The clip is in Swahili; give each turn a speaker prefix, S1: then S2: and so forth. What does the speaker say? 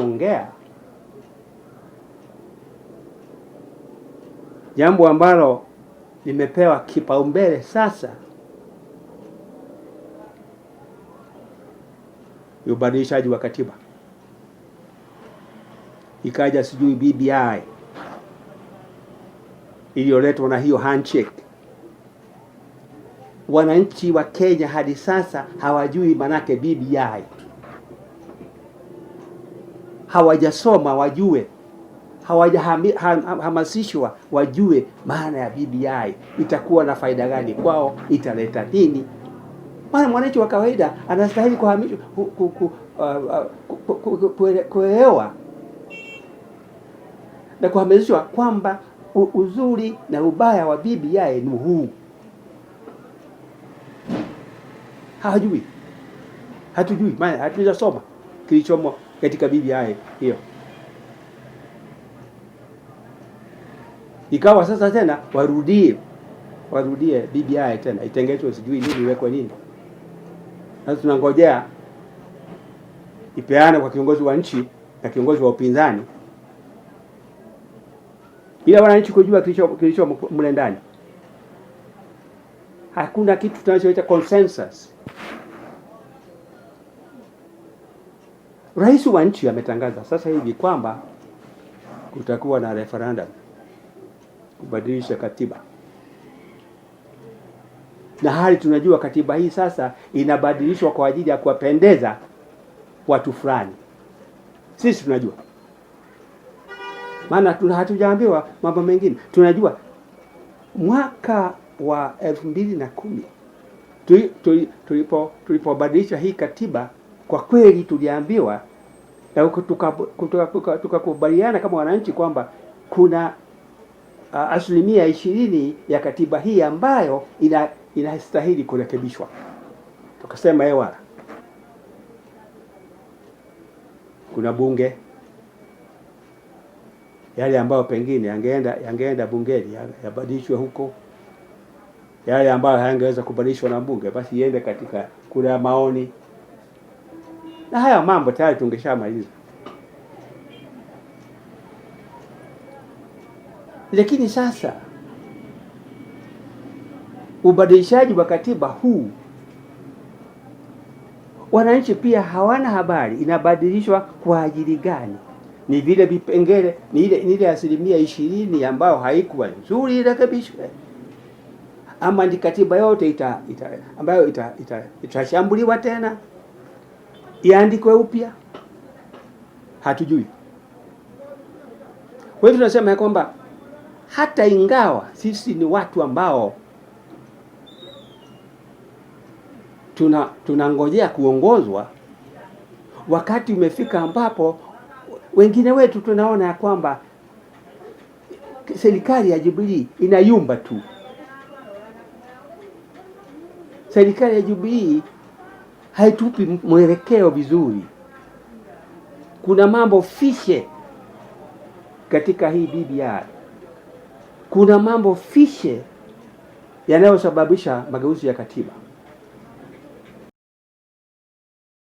S1: Ongea jambo ambalo limepewa kipaumbele sasa ni ubadilishaji wa katiba. Ikaja sijui BBI iliyoletwa na hiyo handshake. Wananchi wa Kenya hadi sasa hawajui manake BBI, hawajasoma wajue, hawajahamasishwa wajue maana ya BBI, itakuwa na faida gani kwao, italeta nini? Maana mwananchi wa kawaida anastahili kuhamishwa, kuelewa na kuhamasishwa kwamba uzuri na ubaya wa BBI ni huu. Hawajui, hatujui, maana hatujasoma kilichomo katika BBI hiyo. Ikawa sasa tena warudie BBI tena itengezwe, sijui nini, iwekwe nini. Sasa tunangojea ipeane kwa kiongozi wa nchi na kiongozi wa upinzani, bila wananchi kujua kilicho mle ndani. Hakuna kitu tunachoita consensus. Rais wa nchi ametangaza sasa hivi kwamba kutakuwa na referendum kubadilisha katiba, na hali tunajua katiba hii sasa inabadilishwa kwa ajili ya kuwapendeza watu fulani. Sisi tunajua, maana hatujaambiwa mambo mengine. Tunajua mwaka wa 2010 tulipobadilisha hii katiba, kwa kweli tuliambiwa na tukakubaliana kama wananchi kwamba kuna 20% ya katiba hii ambayo inastahili kurekebishwa. Tukasema wala kuna bunge, yale ambayo pengine yangeenda bungeni yabadilishwe huko, yale ambayo hayangeweza kubadilishwa na bunge basi iende katika kura ya maoni, na haya mambo tayari tungeshamaliza. Lakini sasa ubadilishaji wa katiba huu, wananchi pia hawana habari inabadilishwa kwa ajili gani. Ni vile vipengele, ni ile 20% ambayo haikuwa nzuri irekebishwe, ama ni katiba yote ambayo itashambuliwa tena iandikwe upya, hatujui. Kwa hiyo tunasema ya kwamba hata ingawa sisi ni watu ambao tunangojea kuongozwa, wakati umefika ambapo wengine wetu tunaona ya kwamba serikali ya Jubilee inayumba tu. Serikali ya Jubilee haitupi mwelekeo vizuri. Kuna mambo fishe katika hii BBI, kuna mambo fishe yanayosababisha mageuzi ya katiba.